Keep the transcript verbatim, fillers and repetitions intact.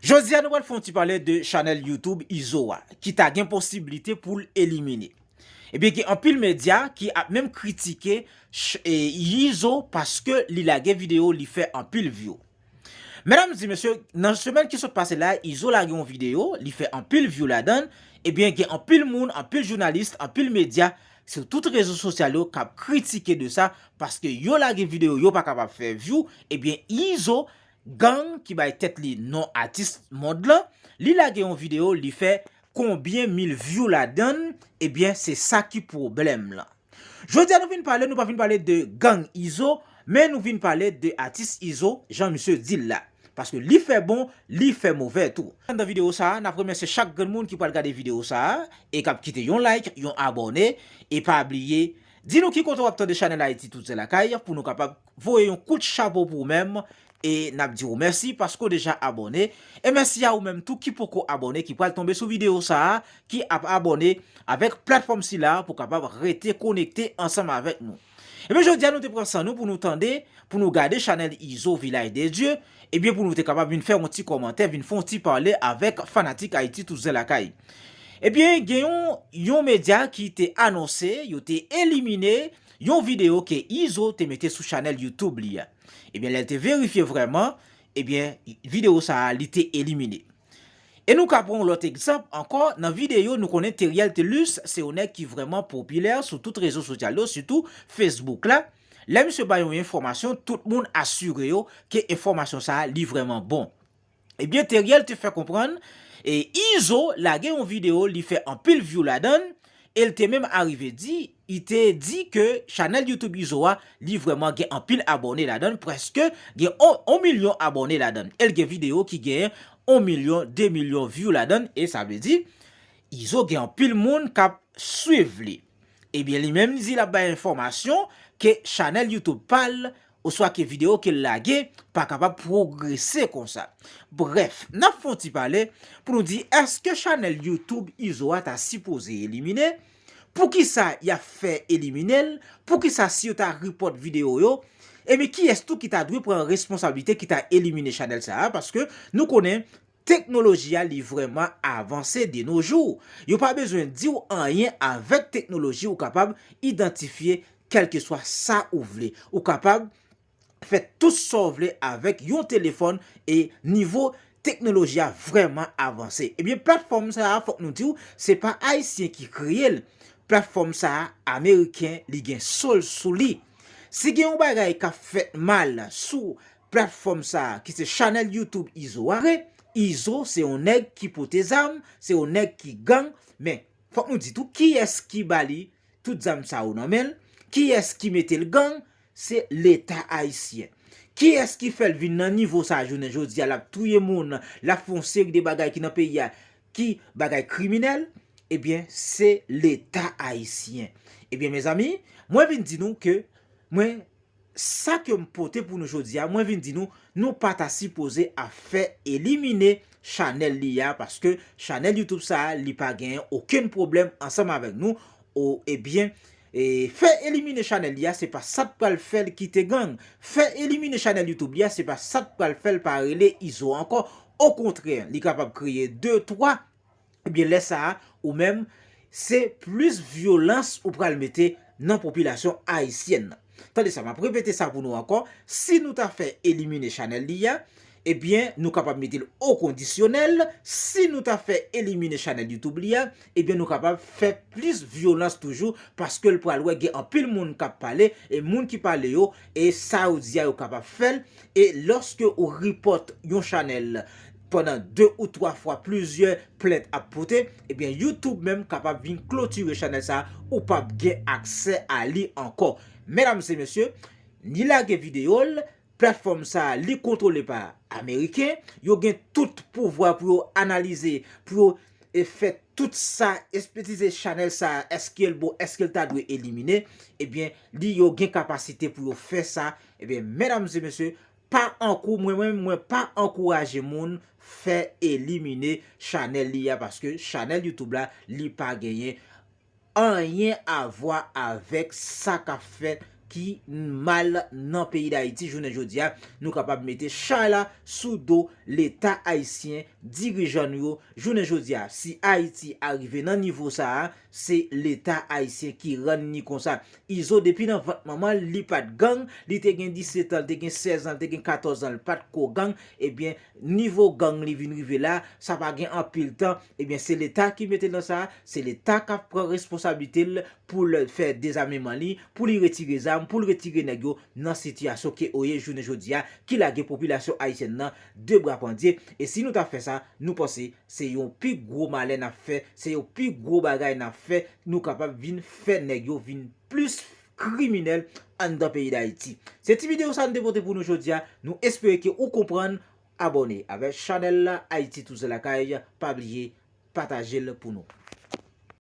Jodi a, nou pral fè yon ti pale de chanèl YouTube Izo a, ki ta gen posiblite pou l elimine. Ebyen, gen anpil medya ki ap menm kritike ch- e, Izo paske li lage videyo, li fè anpil view. Medam e mesye, nan semèn ki sot pase la, Izo lage yon videyo, li fè anpil view ladan l. Ebyen, gen anpil moun, anpil jounalis, anpil medya sou tout rezo sosyal yo k ap kritike de sa, paske yo lage videyo, yo pa kapab fè view. Ebyen, Izo, gang ki bay tèt li non atis mond lan, li lage yon videyo, li fè konbyen mil view ladan l. Ebyen, se sa ki pwoblèm lan. Jodi a, nou vin pale, nou pa vin pale de gang Izo, men nou vin pale de atis Izo, jan misye di l la. Paske li fè bon, li fè movè tou. Anndan videyo sa a, n ap remèsye chak grenn moun ki pral gade videyo sa a e k ap kite yon like, yon abòne. E pa bliye, di nou ki kote w ap tande chanèl Ayiti Tout Zen Lakay pou nou kapab voye yon kout chapo pou ou menm. E n ap di w mèsi paske w deja abòne. E mèsi a ou menm tou ki poko abòne, ki pral tonbe sou videyo sa a, ki ap abòne avèk platfòm sila pou kapab rete konekte ansanm avèk nou. Ebyen, jodi a, nou te pran san nou pou nou tande, pou nou gade chanèl Izo Vilaj de Dye, ebyen, pou nou te kapab vin fè yon ti kòmantè, vin fè yon ti pale avèk fanatik Ayiti Tout Zen Lakay. Ebyen, gen yon, yon medya ki te anonse, yo te elimine yon videyo ke Izo te mete sou chanèl YouTube li a. Ebyen, lè l te verifye vrèman, ebyen, videyo sa a, li te elimine. E nou ka pran yon lòt egzanp ankò, nan videyo, nou konnen Teriel Thelus se yon nèg ki vrèman popilè sou tout rezo sosyal yo, sitou Facebook la. Lè misye bay yon enfòmasyon, tout moun asire yo ke enfòmasyon sa a, li vrèman bon. Ebyen, Teriel te fè konprann, e Izo lage yon videyo, li fè anpil view ladan l, e l te menm arive di, li te di ke chanèl YouTube Izo a, li vrèman gen anpil abòne ladan l, prèske gen on, on milyon abòne ladan l. E l gen videyo ki gen on milyon, de milyon view ladan l, e sa vle di, Izo gen anpil moun k ap swiv li. Ebyen, li menm di l ap bay enfòmasyon ke chanèl YouTube pa l, oswa ke videyo ke l lage pa kapab pwogrese konsa. Brèf, n ap fè yon ti pale pou nou di, èske chanèl YouTube Izo a ta sipoze elimine? Poukisa y ap fè elimine l? Poukisa si yo ta report videyo yo? Ebyen, kiyès tou ki ta dwe pran responsablite ki ta elimine chanèl sa a? Paske nou konnen teknoloji a, li vrèman avanse de nos jours. Yo pa bezwen di w anyen, avèk teknoloji, ou kapab idantifye kèlkeswa sa ou vle. Ou kapab fè tout sa w vle avèk yon telefòn, e nivo teknoloji a vrèman avanse. Ebyen, platfòm sa a, fòk nou di w, se pa Ayisyen ki kreye l. Platfòm sa a, Ameriken, li gen so l sou li. Si gen yon bagay k ap fèt mal sou platfòm sa a, ki se chanèl YouTube Izo a, Izo se yon nèg ki pote zam, se yon nèg ki gang, men fòk nou di tou, kiyès ki ba li tout zam sa yo nan men l? Kiyès ki mete l gang? Se Leta ayisyen. Kiyès ki fè l vin nan nivo sa a jounen jodi a, l ap touye moun, l ap fè yon seri de bagay ki nan peyi a, ki bagay kriminèl? Ebyen, se Leta ayisyen. Ebyen, mezanmi, mwen vin di nou ke mwen, sa ke m pote pou nou jodi a, mwen vin di nou, nou pa ta sipoze ap fè elimine chanèl li a, paske chanèl YouTube sa a, li pa genyen okenn pwoblèm ansanm avèk nou. O, ebyen, e, fè elimine chanèl li a, se pa sa k pral fè l kite gang. Fè elimine chanèl YouTube li a, se pa sa k pral fè l pa rele Izo ankò. Okontrè, li kapab kreye de, twa, ebyen, lè sa a, ou menm, se plis vyolans ou pral mete nan popilasyon ayisyèn nan. Tande sa, m ap repete sa pou nou ankò. Si nou ta fè elimine chanèl li a, ebyen, nou kapab mete l o kondisyonèl. Si nou ta fè elimine chanèl YouTube li a, ebyen, nou kapab fè plis vyolans toujou, paske l pral wè gen anpil moun k ap pale, e moun ki pale yo, e sa yo di a, yo kapab fè l. E lòske ou report yon chanèl pandan de ou twa fwa, plizyè plent ap pote, ebyen, YouTube menm kapab vin klotire chanèl sa a, ou p ap gen aksè a li ankò. Medam e mesye, li lage videyo l, platfòm sa a, li kontwole pa Ameriken, yo gen tout pouvwa pou yo analize, pou yo, e, fè tout sa, espetize chanèl sa a, èske l bon, èske l ta dwe elimine, ebyen, li, yo gen kapasite pou yo fè sa. Ebyen, medam e mesye, pa ankou-, mwen menm, mwen pa ankouraje moun fè elimine chanèl li a, paske chanèl YouTube la, li pa genyen anyen a vwa avèk sa k ap fèt ki mal nan peyi Dayiti jounen jodi a. Nou kapab mete chay la sou do Leta ayisyen, dirijan nou yo. Jounen jodi a, si Ayiti arive nan nivo sa a, se Leta ayisyen ki rann ni konsa. Izo, depi nan vant manman l, li pa t gang, li te gen disèt an, li te gen sèz an, li te gen katòz an, li pa t ko gang. Ebyen, nivo gang li vin rive la, sa pa gen anpil tan. Ebyen, se Leta ki mete l nan sa, se Leta k ap pran responsablite l pou l fè dezameman li, pou li retire zam, pou l retire nèg yo nan sitiyasyon ke yo ye jounen jodi a, ki lage popilasyon ayisyèn nan de bra pandye. E si nou ta fè sa, nou panse se yon pi gwo malè n ap fè, se yon pi gwo bagay n ap fè, nou kapab vin fè nèg yo vin plis kriminèl anndan peyi Dayiti. Se ti videyo sa n te pote pou nou jodi a. Nou espere ke ou konprann. Abòne avèk chanèl la Ayiti Touze Lakay. Pa bliye pataje l pou nou.